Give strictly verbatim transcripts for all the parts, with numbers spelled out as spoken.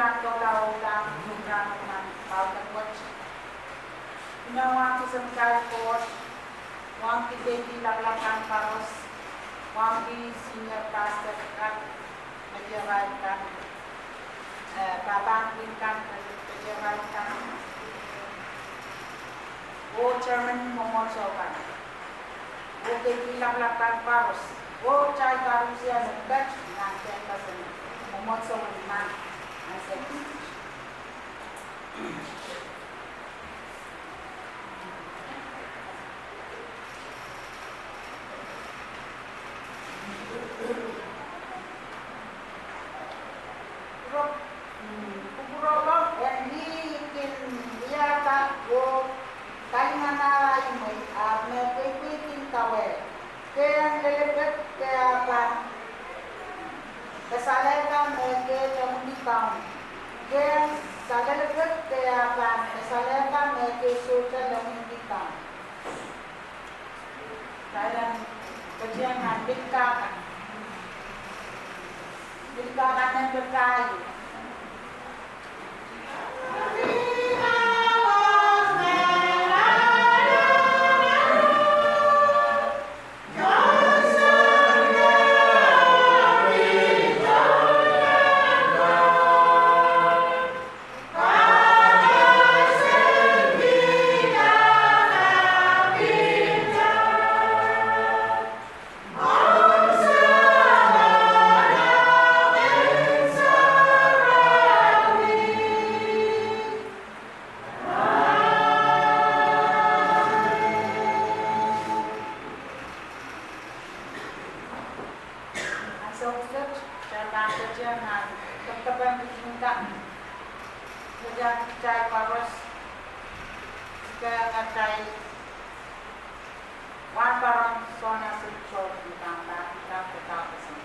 Kan kohla oh kan, kan, kan, kan, kan, kan, kan. Ih me wahn kisehn kitail Koht, wahn kitail lapalap kan koaros, wahn kitail senior pastor kan, me diarail kan, eh, pahpa pwihn kan, me diarail kan, oh chairman mwomwohdiso kan. Oh kitail lapalap kan koaros, oh kitail koaros me ket nan tehnpas en mwomwohdiso en nan, nan se. Kupwuroko en ih kin wiahda oh kalinganahla imwei, ahpw me pweipwei kin kawehwe. Ke en lelepek ke pahn kasalehda me ke lemmwidi Kaun. Ke en salelepek ke pahn kasalehda me ke sohte lemmwidi Kaun. Kitail en ketieng nan pil kan. Pil kan en pil kan. Ansou kiset, kitail pahn ketieng nan kepkepen pikin kan. Ketieng kitail koaros, kitail, kitail wahn paron Sohn Asepso, kitail pahn ketieng kitail ketieng.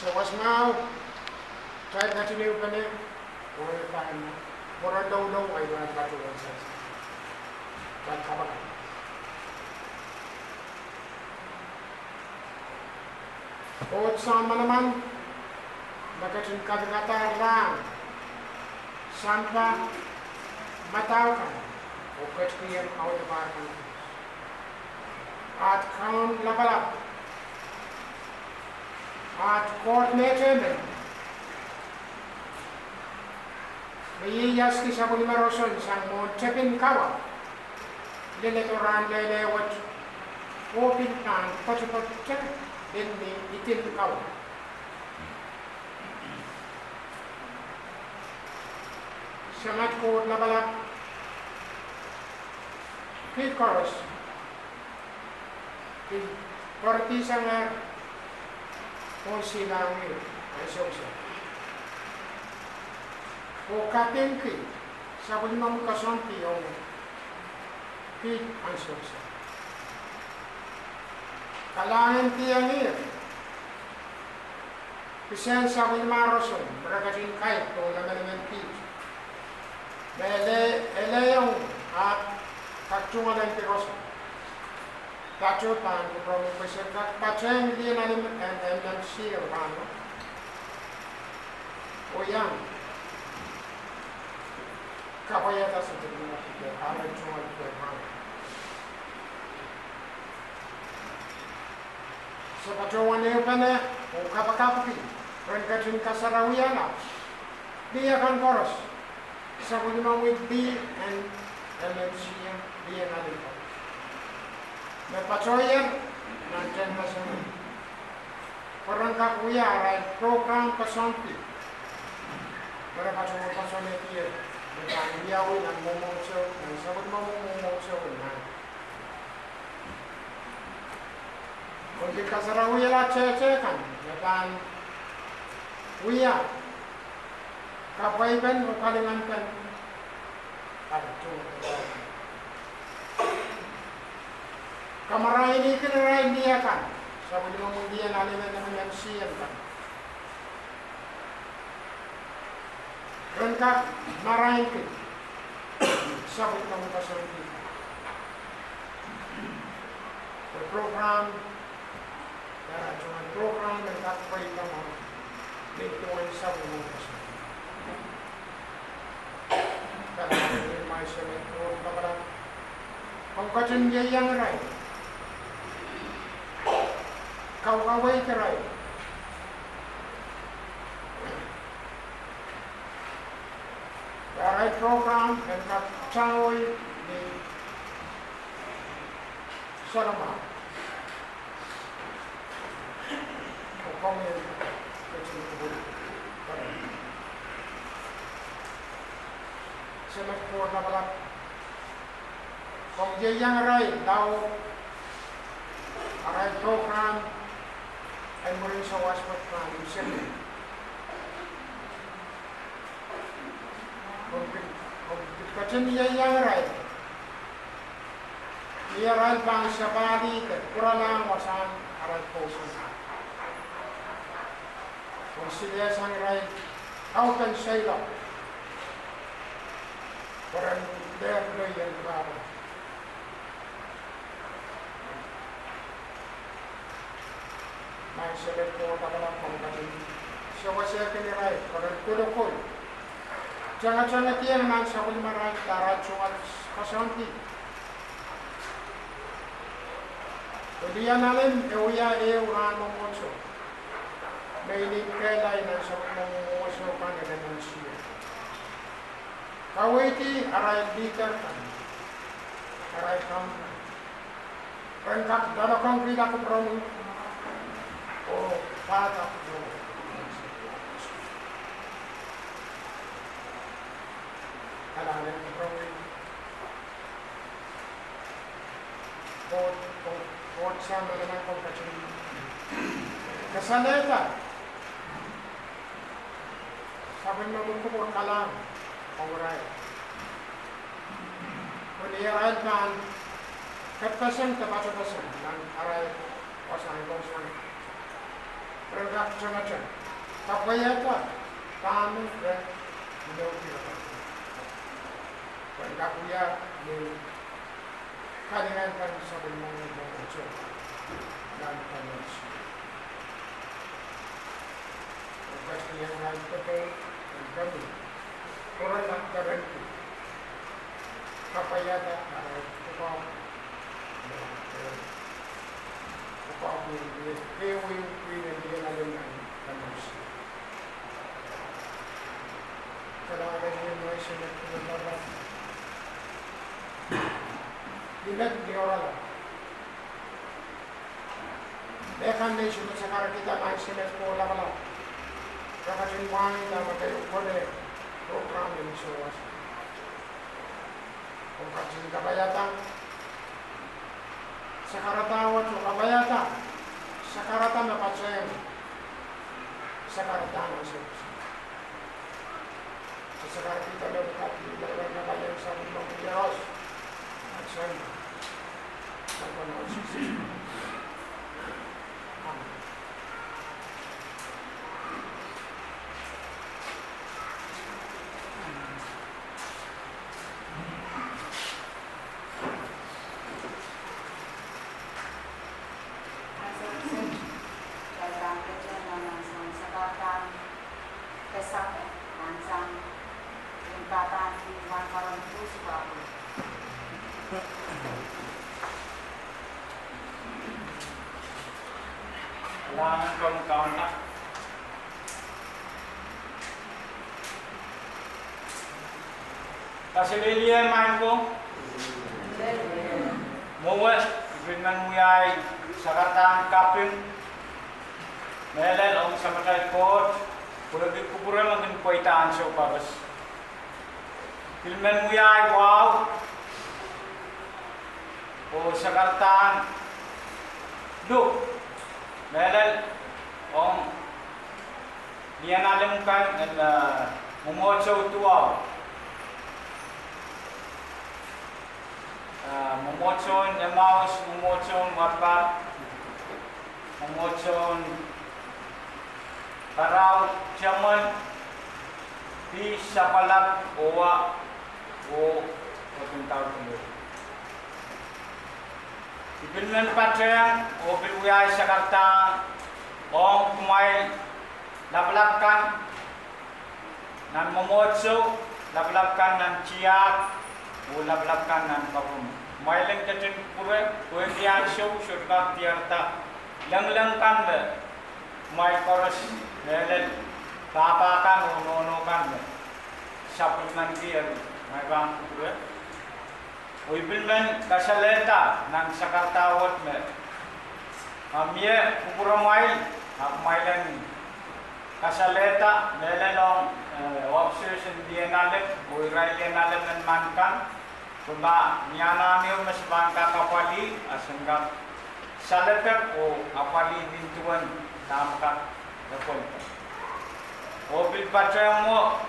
Sawas mwahu, kitail continue pene, oh pahn, pwuren doulou, ahi pahn patohwan sehse. Kitail kapakap. Koht Sounkomour manaman, me ketin kapikada rahn, sampah, madau kan, oh ketikihong audepe kan. At Kaun Lapalap, at Koht metehmen, me ieiaski sapwellime roson sang mwohn tepin kawa, leledo rahn lele wet, oh pil pahn potopote lel ni idin kawa. Samat Koht Lapalap, kiht koaros, kiht poaridi sang, oh silahngie, ansou kiset, oh kapingki sapwellimomwi koasoandi ong kiht ansou kiset. Kalahngan kihong ihr kisehn sapwellime roson, me re ketin kaidehn emenemen kiht, me ele, elehiong, ahpw kak tungoalenki roson. Patohwan kupwuromwi pwe se kak patehng lih en alim en M M C rahno, oh iang kapwaiada sapwellime kiht, ahpw tungoal kiht rahno. Se patohwan ehupene oh kapakapki ren ketin kasarawihala lih akan koaros sapwellimomwi, lih en M M C, lih en alim, me patohier nan tehnpas ehu, pwe ren kak wia arail program koasoandi me re patohwan koasoanehdier, me pahn wiawi nan mwomwohdiso, nan sapwellimomwi mwomwohdiso nan, oh pil kasarawihala tehkan me pahn wia kapwaipen oh kalinganpen, kamarainihki irail lih akan sapwellimomwi, lih en alim en M M C kan. en kak marainki sapwellimomwi koasoandi. Pwe program, eh, tungoal program en kak pweida mwo ni duwen sapwellimomwi koasoandi. Kalahngan en maing Semen Koht Lapalap, komw ketin ieiang irail, kaukaweid irail, pwe arail program en kak tangoi ni soanamwahu. Komw ketin kupwur, Semen Koht Lapalap, komw ieiang irail lao arail program en mwurin sawas wet pahn imwisekla. Komw ketin ieiang irail ni arail pahn sapahlih de pwuralahng wasahn arail kousoan. Komw silehsang irail kaupen seiloak pwe ren dehr loi en pahpa. Maing Semen Koht Lapalap, komw ketin sewesehkin irail pwe ren kolokol tengetengediong nan sapwellimarail de arail tungoal koasoandi. Pwe lien alem e wia ehu rahn mwomwohdiso me I nin kehlail nan sapwellimomwi mwomwohdiso kan e lemon sie. Kaweid arail leader kan, arail kan, ren kak loalokongkihla kupwuromwi oh pahda kupwuromwi. Kalahngan en kupwuromwi, Koht, Koht, Koht Sahm Manaman, komw ketin kasalehda sapwellimomwi kupwur kalahngan ong irail pwe ni arail pahn kepeseng de patopeseng nan arail wasahn kousoan, ren kak tengeteng kapwaiada dahme re inoukihla, ren kak wia ni kalinganpen sapwellimomwi mwomwohdiso nan kanohdi. Komw ketin iang irail pwopwoud en komwi, pwurala de ren kak kapwaiada arail pwukoa, pwukoa me wia ehu pwihn en lien alem nan kanohdi. Kalahngan en maing Semen Koht Lapalap, I men ni oaralap me kan nei sohte sakaradahki maing Semen Koht Lapalap, re ketin mwahngih dahme keieu kohla program en sawas. Komw ketin kapaiada, sakaradahwet oh kapaiada, sakarada me patehng sakaradahn ansou. Sakaradahn ansou. Amen. Kalahngan komwi kaunda. Kaselehlie maing ko. Mwowe, I pil men wiahiong sakaradahn kaping mehlel ong Samatail Koht, pwehki kupwure me kin pweida ansou koaros. Pil men wiahiong wahu oh sakaradahn luk mehlel ong lien alem kan en, eh, mwomwohdiso duwau. Eh, mwomwohdisoun Emaus, mwomwohdisoun Wahlbarg, mwomwohdisoun Parau Temwen, Sapwalap oh wa oh, oh pil daudiloh. I pil men patehng oh pil wiahla sakarada ong kumwail lapalap kan nan mwomwohdiso, lapalap kan nan tiahk, oh lapalap kan nan kapwung. Kumwail en ketin kupwure, pwehki ansou sohte kak diarada lengileng kan me kumwail koaros, mehlel pahpa kan oh nohno kan me sapwellimaniki, eri kumwail pahn kupwure. Oh I pil men kasalehda nan sakarada wet me ma mie kupwuromwail, a kumwail en kasalehda mehlel ong, eh, officers en Lianalim oh irail Lianalim en Manakan, pwe ma ni anahn ehu me se pahn kak apwalih, a sen kak saledek oh apwalih nin duwen dahme kak epwelda. Oh pil patehng mwo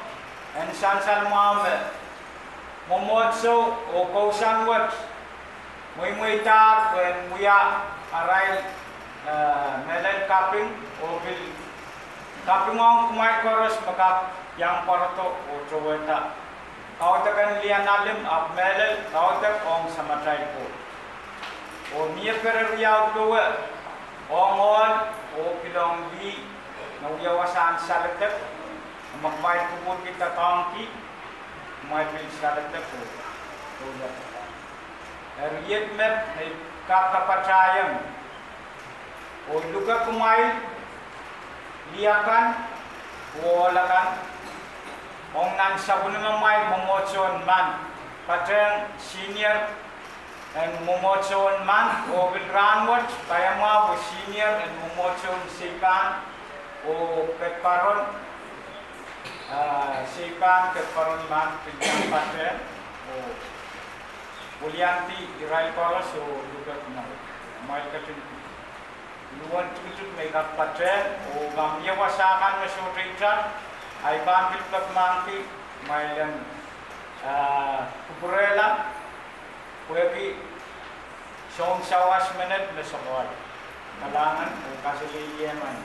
en sansal mwahu me mwomwohdiso oh kousoan wet mweimweidahr pwehn wia arail, eh, mehlel kaping, oh pil kapingohng kumwail koaros me kak iang pwarodo oh towehda kaudok en Lianalim, ahpw mehlel kaudok ong Samatail Koht. Oh mie pere riau powe ong ohl oh pil ong lih me wia wasahn saledek, a ma kumwail kupwurki doadoahngki, kumwail pil saledek oh, oh ia, eri iet met me I kak kapatahieng oh luke kumwail lih akan oh ohl akan ong nan sapwellimamwail mwomwohdiso en Manakan, patehng senior en mwomwohdiso en Manakan, oh pil rahnwet paiamwahu pwe senior en mwomwohdiso en Seipan oh Petparon, ah, Seipan, Petparon, Manakan pil iang patehng oh weliandi irail koaros oh luke kumwail. Kumwail ketin luwen tikitik me I kak patehng, oh ma mie wasa kan me sohte itar, ahi pahn pil pekmahkki kumwail en, ah, kupwurehla pwehki soun sawas menet me sokoal. Kalahngan oh kaselehlie mwahu.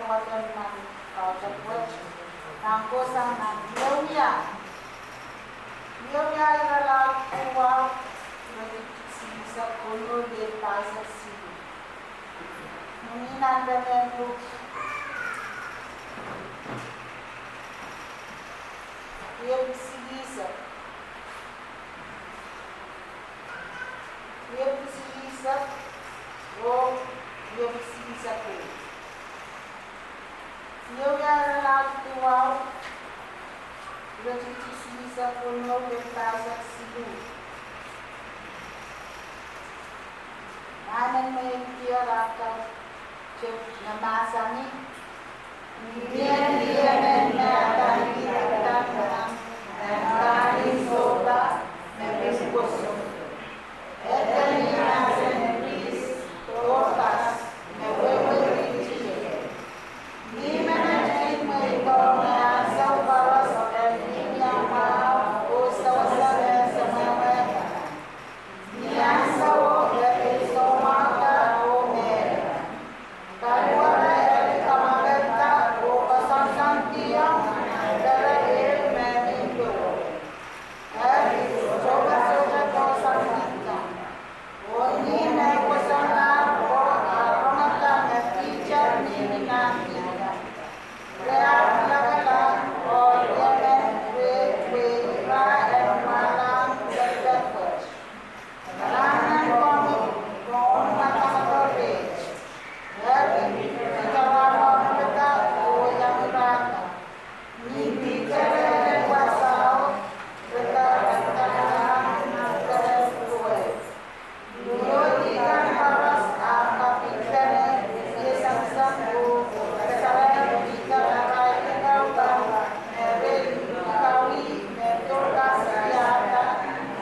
Wadon nan kaudok wet, nan kohsang nan Nehemia. Nehemia irelaud duwau, iretikitik silihsek weneu lel pahisek siluh. Ni nan Lengen Luk, epwiki silihsek. Epwiki silihsek, oh, epwiki silihsek. Nehemia irelaud duwau, iretikitik silihsek weneu lel pahisek siluh. Nan en me ipwidi ahpw tep me mahsanih, Ni mie lih emen me adaneki Epdan Mennang, en kahlin sohpa, me pil pwoson. Eden ni mahsen en Kris, Dorkas, me wehwehki tikitik. Ni menet kin mweidong me ansou koaros en mihmi mwahu oh sewese mehn semwehmwe kan. Ni ansouo e pil soumwahuda oh mehlel. Kaluwere e pil kamwakidada oh koasoandiohng pere ehu me mi powe. E pil sohte sohte dohsang nta. Oh ni me pwosonlahr oh rongada me Piter mihmi nan Piter, re ahpw lakada oh emen re wehwehki ira en mwahulahn delepet wet. Kalahngan komwi, komwi mwadangdo rehi. E pil Piter ahpw mwahulahn oh iang irada. Ni Piter elen wasao, re kak kalahngan nan pere pwukoa. Mihmi kan koaros ahpw kapikpene, mie sansal oh kasalehda Piter arail likau kan me re likawih me Dorkas wiahda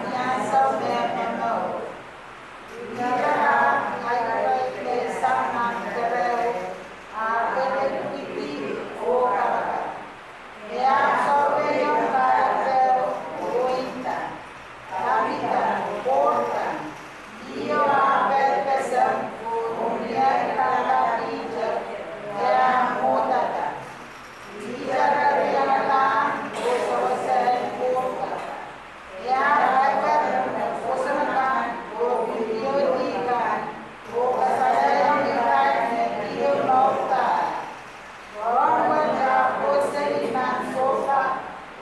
ni ansou me e momour. Piter ahpw ahi irail sang nan pereo, ahpw e pil pwidi oh kapakap. E ahpw sohpeiong kalepeo oh nda, Tabita, pwourda. Ih ahpw peseng oh mie irakla Piter, e ahpw mwohdada. Piter eri iangehr oh sewese en pwourda. E ahpw pwoson kan oh pwilio lih kan oh kasalehiong irail me kihong mourda. Ron wet ahpw kohseli nan sohpa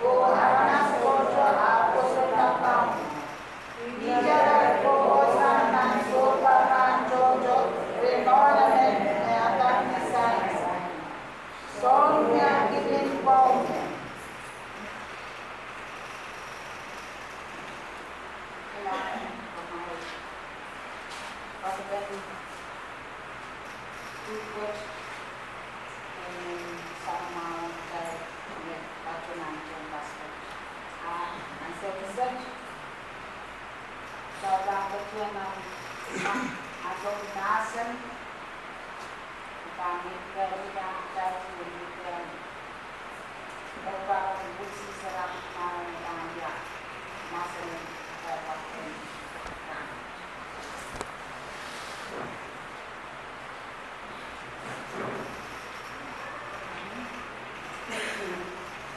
oh aramas tohto ahpw pwosonla Kauno. Piter eri kokohsang nan sohpa rahn tohto, rehn ohl emen me adaneki Saimas. Soun Wia Kilin Pwoun.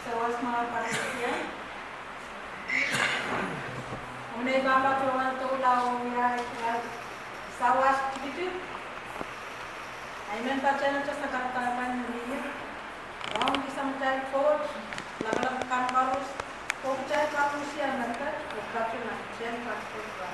Sawas mwahu pahn wia. Omw nei pahn patohwan doula oh wia, wia sawas tikitik. Ahi men patehng atail sakarakarahkan me mie. Ong kisang atail Koht, lapalap kan koaros, oh kitail koaros wia me kat, oh patohwan atail Koht.